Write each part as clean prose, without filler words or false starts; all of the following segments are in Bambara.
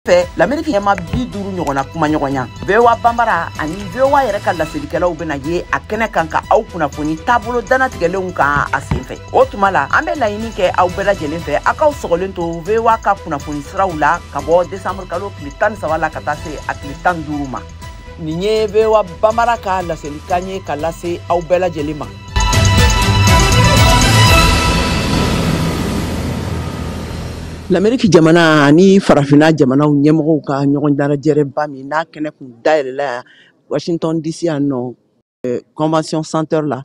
Fɛ Lameriki ɲɛmaa 50 ɲɔgɔnna kumaɲɔgɔnya. VOA Banbara ani VOA yɛrɛ ka laselikɛlaw bɛna ye a kɛnɛ kan ka aw kunnafoni taabolo dannatigɛlenw kan a senfɛ. O tuma la, an bɛ laɲini kɛ aw bɛɛ lajɛlen fɛ, aw k'aw sɔgɔlen to VOA ka kunnafoni siraw la ka bɔ desanburu kalo tile 13 la ka taa se a tile 15 ma. Nin ye VOA Banbara ka laselikan ye ka lase aw bɛɛ lajɛlen ma. Lameriki jamana ani farafinna jamanaw ɲɛmɔgɔw ka ɲɔgɔn dalajɛrɛba min n'a kɛnɛ kun dayɛlɛla yan Washington DC yan nɔ, Convention Center la,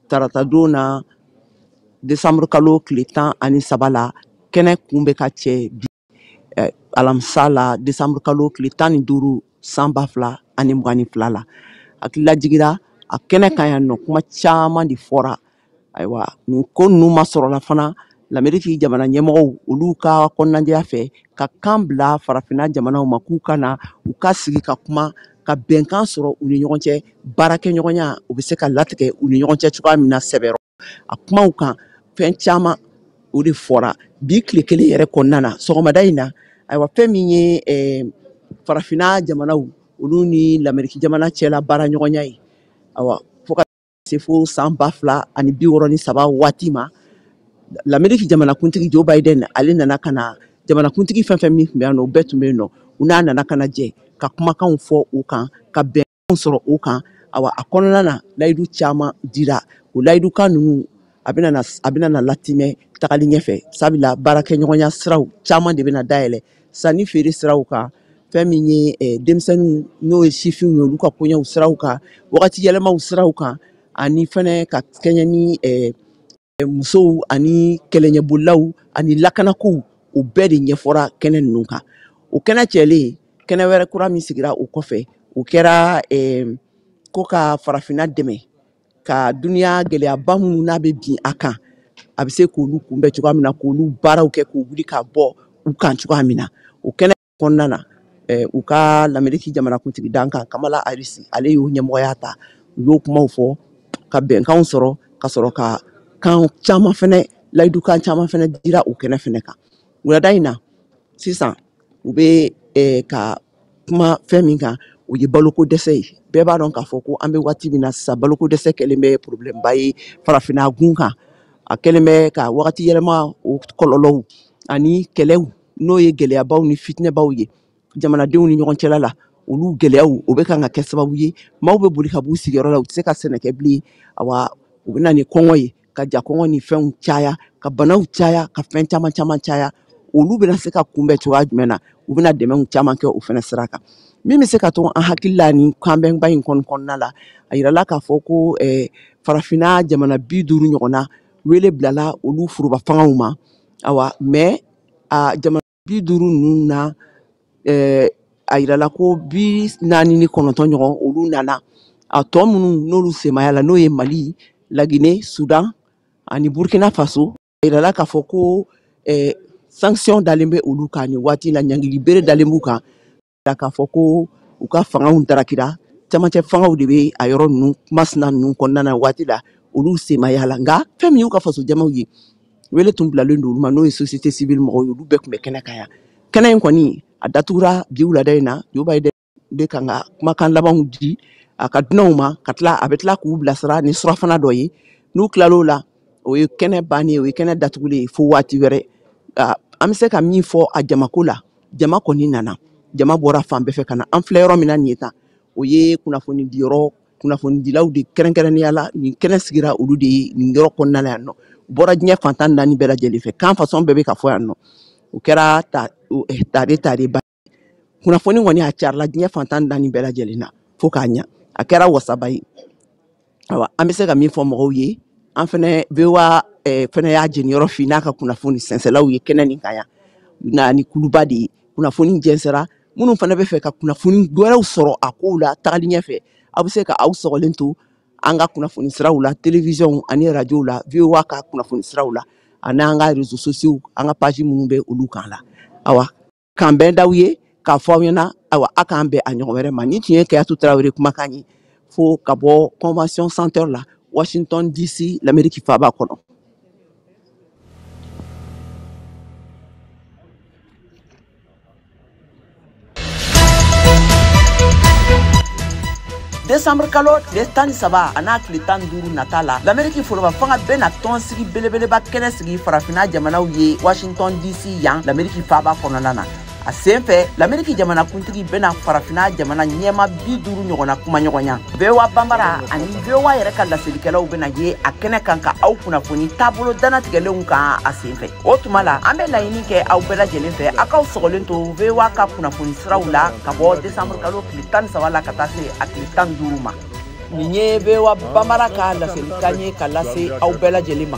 tarata don na décembre kalo tile 13 la, kɛnɛ kun bɛ ka cɛ bi, alamisa la décembre kalo tile 15 san 2022 la. Hakilila jigira a kɛnɛ kan yan nɔ, kuma caman de fɔra. Ayiwa, nin ko ninnu ma sɔrɔla fana Lameriki jamana ɲɛmɔgɔw olu ka kɔnɔnajɛya fɛ ka kan bila farafinna jamanaw ma k'u ka na u ka sigi ka kuma ka bɛnkan sɔrɔ u ni ɲɔgɔn cɛ, baarakɛɲɔgɔnya u bɛ se ka latigɛ u ni ɲɔgɔn cɛ cogoya min na sɛbɛrɔ. A kumaw kan fɛn caman o de fɔra bi tile kelen yɛrɛ kɔnɔna na sɔgɔmada in na. Ayiwa, fɛn min ye farafinna jamanaw olu ni Lameriki jamana cɛla baaraɲɔgɔnya ye, ayiwa, fo ka se fo san 2063 waati ma, Lameriki jamanakuntigi Joe Biden ale nana ka na jamanakuntigi fɛn fɛn min tun bɛ yan nɔ, o bɛɛ tun bɛ yen nɔ, u n'a nana ka na jɛ ka kumakanw fɔ u kan ka bɛnkanw sɔrɔ u kan. Awa, a kɔnɔna na layidu caman dira, o layidukan ninnu a bɛna na latimɛ tagali ɲɛfɛ, sabula baarakɛɲɔgɔnya siraw caman de bɛna dayɛlɛ sanni feere siraw kan, fɛn min ye denmisɛnninw n'o ye sifinw ye olu ka koɲɛw siraw kan, wagati yɛlɛmaw siraw kan, ani fɛnɛ ka kɛɲɛ ni musow ani kɛlɛɲɛbolilaw ani lakanakow, o bɛɛ de ɲɛfɔra kɛnɛ ninnu kan. O kɛnɛ cɛlen, kɛnɛ wɛrɛ kura min sigira o kɔfɛ, o kɛra ko ka farafinna dɛmɛ ka duniya gɛlɛyaba minnu n'a bɛ bin a kan, a bɛ se k'olu kunbɛn cogoya min na, k'olu baaraw kɛ k'u wuli ka bɔ u kan cogoya min na. O kɛnɛ kɔnɔna na, u ka Lameriki jamanakuntigi dankan Kamala Harris ale y'o ɲɛmɔgɔya ta, u y'o kumaw fɔ ka bɛnkanw sɔrɔ ka sɔrɔ ka kan caman fɛnɛ, layidukan caman fɛnɛ dira o kɛnɛ fɛnɛ kan. Wulada in na sisan, u bɛ ka kuma fɛn min kan, o ye baloko dɛsɛ ye. Bɛɛ b'a dɔn k'a fɔ ko an bɛ waati min na sisan, baloko dɛsɛ kɛlen bɛ problème ba ye farafinna gun kan. A kɛlen bɛ ka wagati yɛlɛma o kɔlɔlɔw ani kɛlɛw, n'o ye gɛlɛyabaw ni fitinɛbaw ye jamanadenw ni ɲɔgɔn cɛla la, olu gɛlɛyaw o bɛ kan ka kɛ sababu ye maaw bɛ boli ka b'u sigiyɔrɔ la, u tɛ se ka sɛnɛ kɛ bilen. Awa, u bɛ na ni kɔngɔ ye, ka ja kɔngɔ ni fɛnw caya, ka banaw caya, ka fɛn caman caman caya. Olu bɛna se ka kunbɛn cogoya jumɛn na? U bɛna dɛmɛw caman kɛ o fɛnɛ sira kan. Min bɛ se ka to an hakili la nin kanbɛnba in kɔni kɔnɔna la, a yirala k'a fɔ ko farafinna jamana 50 ɲɔgɔnna wele bilala olu foroba fangaw ma. Awa, mais a jamana 50 ninnu na, a yirala ko 49 ɲɔgɔn olu nana. A tɔ minnu n'olu semaya la, n'o ye Mali, Laginɛ, Sudan ani Burkina Faso, a yirala k'a fɔ ko sanction dalen bɛ olu kan nin waati la, ɲangili bere dalen b'u kan, k'a fɔ ko u ka fangaw darakira, camancɛ fangaw de bɛ a yɔrɔ ninnu masina ninnu kɔnɔna na waati la, olu semaya la. Nka fɛn min y'u ka faso jamaw ye, wele tun bilalen don olu ma, n'o ye société civile mɔgɔw ye, olu bɛɛ tun bɛ kɛnɛ kan yan. Kɛnɛ in kɔni a datugura bi wulada in na. Joe Biden bɛ kan ka kumakan labanw di a ka dunanw ma, ka tila a bɛ tila k'u bilasira ni surafana dɔ ye. N'u tilal'o la, o ye kɛnɛ bannen ye, o ye kɛnɛ datugulen ye fo waati wɛrɛ. An bɛ se ka min fɔ a jamako la, jama kɔni nana, jama bɔra fan bɛɛ fɛ ka na. An filɛ yɔrɔ min na nin ye tan, o ye kunnafonidiyɔrɔ, kunnafonidilaw de kɛrɛnkɛrɛnnenya la, nin kɛnɛ sigira olu de ye nin yɔrɔ kɔnɔna la yan nɔ. U bɔra diɲɛ fan 14 bɛɛ lajɛlen fɛ, kan fasɔn bɛɛ bɛ ka fɔ yan nɔ. O kɛra tare tare ba. Kunnafoni kɔni a carila diɲɛ fan 14 bɛɛ lajɛlen na fo k'a ɲa, a kɛra wasaba ye. Awa, an bɛ se ka min fɔ mɔgɔw ye, an fɛnɛ VOA fɛnɛ y'a jeniyɔrɔ fin n'a ka kunnafoni sɛnsɛlaw ye kɛnɛ nin kan yan, na ni kuluba de ye. Kunnafoni jɛnsɛra, minnu fana bɛ fɛ ka kunnafoni wɛrɛw sɔrɔ a kow la tagali ɲɛfɛ, aw bɛ se ka aw sɔgɔlen to an ka kunnafoni siraw la, télévision ani radio la, VOA ka kunnafoni siraw la, ani an ka réseaux sociaux, an ka page minnu bɛ olu kan la. Awa, k'an bɛn d'aw ye k'a fɔ aw ɲɛna, awa, a k'an bɛn a ɲɔgɔn wɛrɛ ma. Nin tun ye Kayatu Tarawele kumakan ye fo ka bɔ Convention Center la, Washington DC, l'Amérique faaba kɔnɔ. Desanburu kalo tile 13 a n'a tile 15 nata la, Lameriki foroba fanga bɛna tɔnsigi belebeleba kɛnɛ sigi farafinna jamanaw ye Washington DC yan, Lameriki faaba kɔnɔna na. A sen fɛ, Lameriki jamanakuntigi bɛna farafinna jamana ɲɛma 50 ɲɔgɔnna kumaɲɔgɔnya. VOA Banbara ani VOA yɛrɛ ka laselikɛlaw bɛna ye a kɛnɛ kan ka aw kunnafoni taabolo danatigɛlenw kan a sen fɛ. O tuma la, an bɛ laɲini kɛ aw bɛɛ lajɛlen fɛ, aw k'aw sɔgɔlen to VOA ka kunnafoni siraw la ka bɔ desanburu kalo tile 13 la ka taa se a tile 15 ma. Nin ye VOA Banbara ka laselikan ye ka lase aw bɛɛ lajɛlen ma.